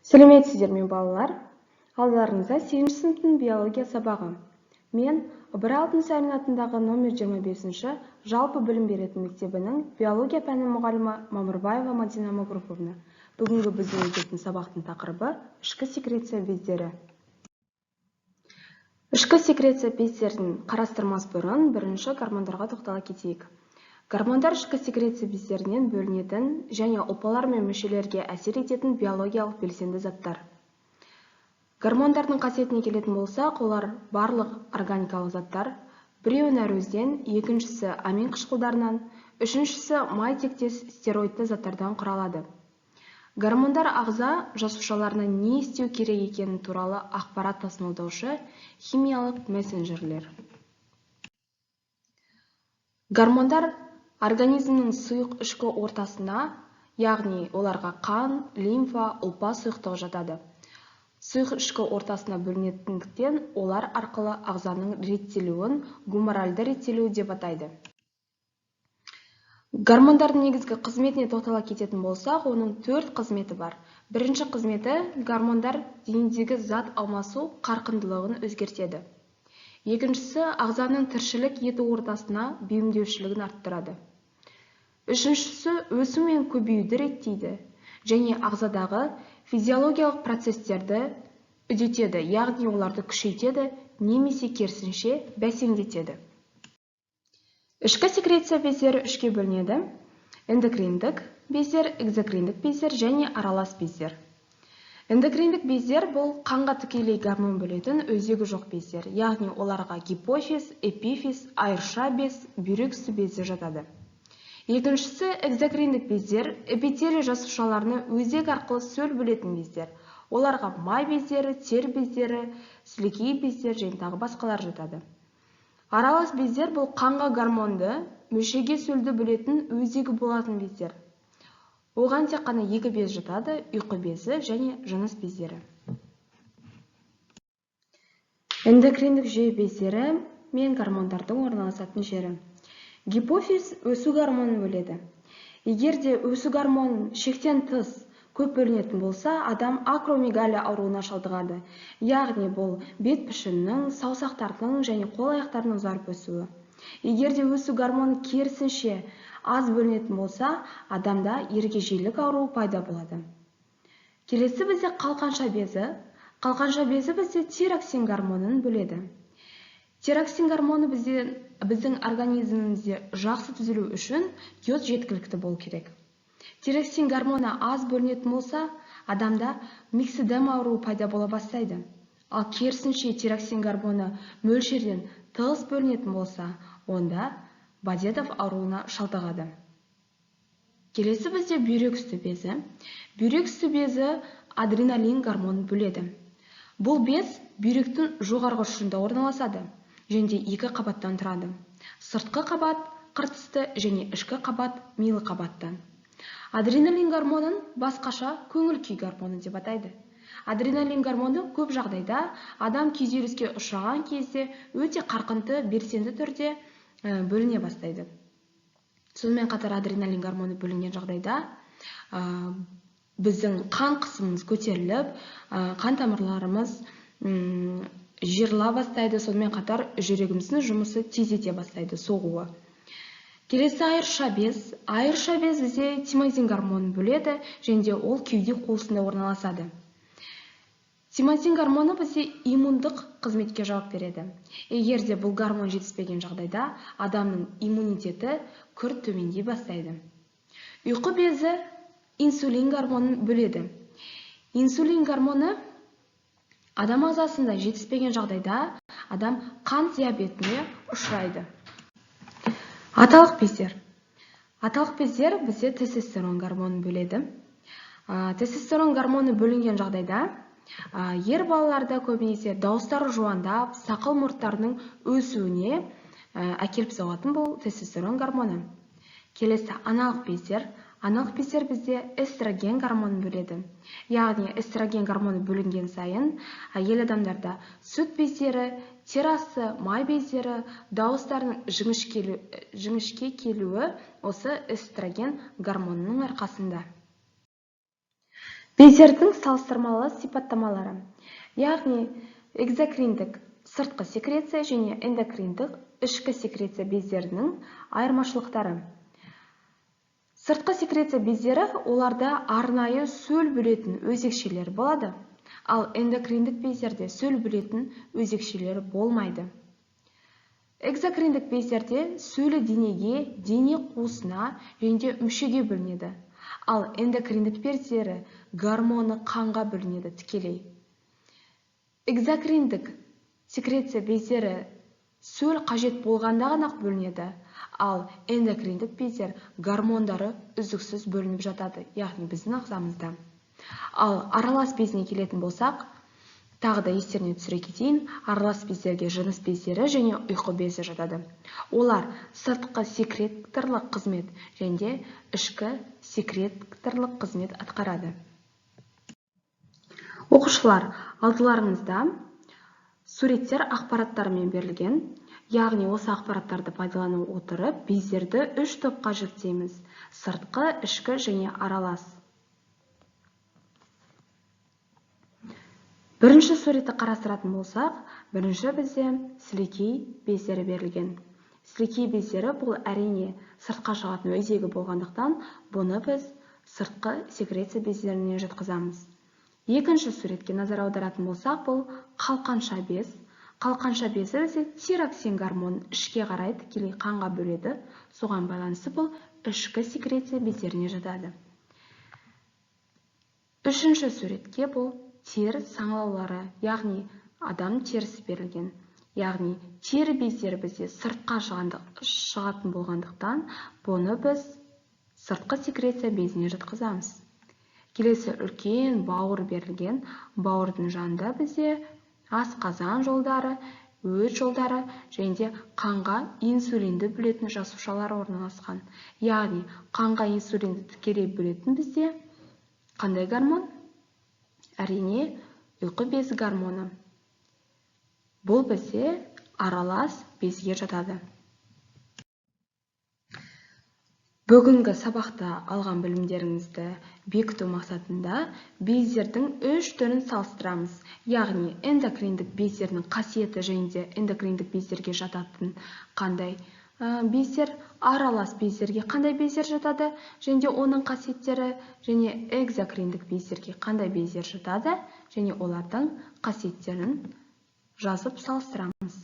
Сәлеметсіздер ме, балалар? Алдарыңызда 8-ші сыныптың биология сабағы. Мен Ыбырай Алтынсарин атындағы номер 25-ші жалпы білім беретін мектебінің биология пәні мұғалімі Мамырбаева Мадина Магруповна. Бүгінгі біздің өтетін сабақтың тақырыбы ішкі секреция бездері. Ішкі секреция бездерін қарастырмас бұрын бірінші гормондарға тоқтала кетейік. Гормондар ішкі секреция бездерінен бөлінетін және ұлпалар мен мүшелерге әсер ететін биологиялық белсенді заттар. Гормондардың қасиетіне келетін болсақ, олар барлық органикалық заттар, біреуі нәруызден, екіншісі амин қышқылдарынан, үшіншісі май тектес стероидты заттардан құралады. Гормондар ағза жасушаларына не істеу керек екені туралы ақпарат тасымалдаушы химиялық мессенджерлер. Гормондар организмнің сұйық ішкі ортасына, яғни оларға қан, лимфа, ұлпа сұйықтығы жатады. Сұйық ішкі ортасына бөлінетіндіктен олар арқылы ағзаның реттелуін гуморальды реттелу деп атайды. Гормондардың негізгі қызметіне тоқтала кететін болсақ, оның 4 қызметі бар. Бірінші қызметі гормондар денедегі зат алмасу қарқындылығын өзгертеді. Екіншісі ағзаның тіршілік ету ортасына бейімдеушілігін арттырады. Үшіншісі өсу мен көбеюді реттейді және ағзадағы физиологиялық процестерді үдетеді, яғни оларды күшейтеді немесе керісінше бәсеңдетеді. Ішкі секреция бездері үшке бөлінеді: эндокриндік бездер, экзокриндік бездер және аралас бездер. Эндокриндік бездер бұл қанға тікелей гормон бөлетін өзегі жоқ бездер, яғни оларға гипофиз, эпифиз, айырша без, бүйрек үсті безі жатады. Екіншісі экзокриндік бездер, эпителий жасушаларына өзек арқылы сөл бөлетін бездер. Оларға май бездері, тер бездері, сілекей бездер және тағы басқалар жатады. Аралас бездер бұл қанға гормонды, мүшеге сөлді бөлетін өзегі болатын бездер. Оған тек қана екі без жатады, ұйқы безі және жыныс бездері. Эндокриндік жүйе бездері мен гормондардың орналасатын жері. Гипофиз өсу гормонын бөледі. Егер де өсу гормонын шектен тыс көп бөлінетін болса, адам акромегалия ауруына шалдығады. Яғни бұл бет пішінінің, саусақтардың және қол-аяқтардың ұзарып өсуі. Егер де өсу гормоны керісінше аз бөлінетін болса, адамда ергежейлік ауруы пайда болады. Келесі бізде қалқанша безі. Қалқанша безі бізде тироксин гормонын бөледі. Тироксин гормоны біздің организмімізде жақсы түзілу үшін йод жеткілікті болу керек. Тироксин гормоны аз бөлінетін болса, адамда микседема ауруы пайда бола бастайды. Ал керісінше тироксин гормоны мөлшерден тыс бөлінетін болса, онда Базедов ауруына шалдығады. Келесі бізде бүйрек үсті безі. Бүйрек үсті безі адреналин гормонын бөледі. Бұл без бүйректің жоғарғы ұшында орналасады және де екі қабаттан тұрады. Сыртқы қабат қыртысты және ішкі қабат милы қабаттан. Адреналин гормонын басқаша көңіл күй гормоны деп атайды. Адреналин гормоны көп жағдайда адам күйзеліске ұшыраған кезде өте қарқынды, белсенді түрде бөліне бастайды. Сонымен қатар адреналин гормоны бөлінген жағдайда біздің қан қысымымыз көтеріліп, қан тамырларымыз жиырыла бастайды, сонымен қатар жүрегіміздің жұмысы тездете бастайды, соғуы. Келесі айырша без. Айырша без бізде тимозин гормонын бөледі және де ол кеуде қуысында орналасады. Тимозин гормоны бізде иммундық қызметке жауап береді. Егер де бұл гормон жетіспеген жағдайда адамның иммунитеті күрт төмендей бастайды. Ұйқы безі инсулин гормонын бөледі. Инсулин гормоны адам ағзасында жетіспеген жағдайда адам қант диабетіне ұшырайды. Аталық бездер. Аталық бездер бізде тестостерон гормонын бөледі. Тестостерон гормоны бөлінген жағдайда ер балаларда көбінесе дауыстары жуандап, сақал мұрттарының өсуіне әкеліп соғатын бұл тестостерон гормоны. Келесі аналық бездер. Аналық бездер бізде эстроген гормонын бөледі. Яғни эстроген гормоны бөлінген сайын әйел адамдарда сүт бездері, тері асты май бездері, дауыстарының жіңішке келуі осы эстроген гормонының арқасында. Бездердің салыстырмалы сипаттамалары, яғни экзокриндік сыртқы секреция және эндокриндік ішкі секреция бездерінің айырмашылықтары. Сыртқы секреция бездері, оларда арнайы сөл бөлетін өзекшелер болады, ал эндокриндік бездерде сөл бөлетін өзекшелер болмайды. Экзокриндік бездерде сөлі денеге, дене қуысына және де мүшеге бөлінеді, ал эндокриндік бездері гормоны қанға бөлінеді тікелей. Экзокриндік секреция бездері сөл қажет болғанда ғана бөлінеді, ал эндокриндік бездер гормондары үздіксіз бөлініп жатады, яғни біздің ағзамызда. Ал аралас безіне келетін болсақ, тағы да естеріне түсіре кетейін, аралас бездерге жыныс бездері және ұйқы безі жатады. Олар сыртқы секреторлық қызмет және де ішкі секреторлық қызмет атқарады. Оқушылар, алдыларыңызда суреттер ақпараттарымен берілген, яғни осы ақпараттарды пайдалана отырып, бездерді үш топқа жіктейміз: сыртқы, ішкі және аралас. Бірінші суретті қарастыратын болсақ, бірінші бізде сілекей бездері берілген. Сілекей бездері бұл әрине сыртқа шығатын өзегі болғандықтан, бұны біз сыртқы секреция бездеріне жатқызамыз. Екінші суретке назар аударатын болсақ, бұл қалқанша без. Қалқанша безі бізде тироксин гормонын ішке қарай тікелей қанға бөледі. Соған байланысты бұл ішкі секреция бездеріне жатады. Үшінші суретке бұл тері саңылаулары, яғни адам терісі берілген. Яғни тері бездері бізде сыртқа шығатын болғандықтан, бұны біз сыртқы секреция безіне жатқызамыз. Келесі үлкен бауыр берілген. Бауырдың жанында бізде асқазан жолдары, өт жолдары және де қанға инсулинді бөлетін жасушалар орналасқан. Яғни қанға инсулинді тікелей бөлетін бізде қандай гормон? Әрине, ұйқы безі гормоны. Бұл бізде аралас безге жатады. Бүгінгі сабақта алған білімдеріңізді бекіту мақсатында бездердің үш түрін салыстырамыз. Яғни эндокриндік бездердің қасиеті және де эндокриндік бездерге жататын қандай бездер, аралас бездерге қандай бездер жатады және де оның қасиеттері, және экзокриндік бездерге қандай бездер жатады және олардың қасиеттерін жазып салыстырамыз.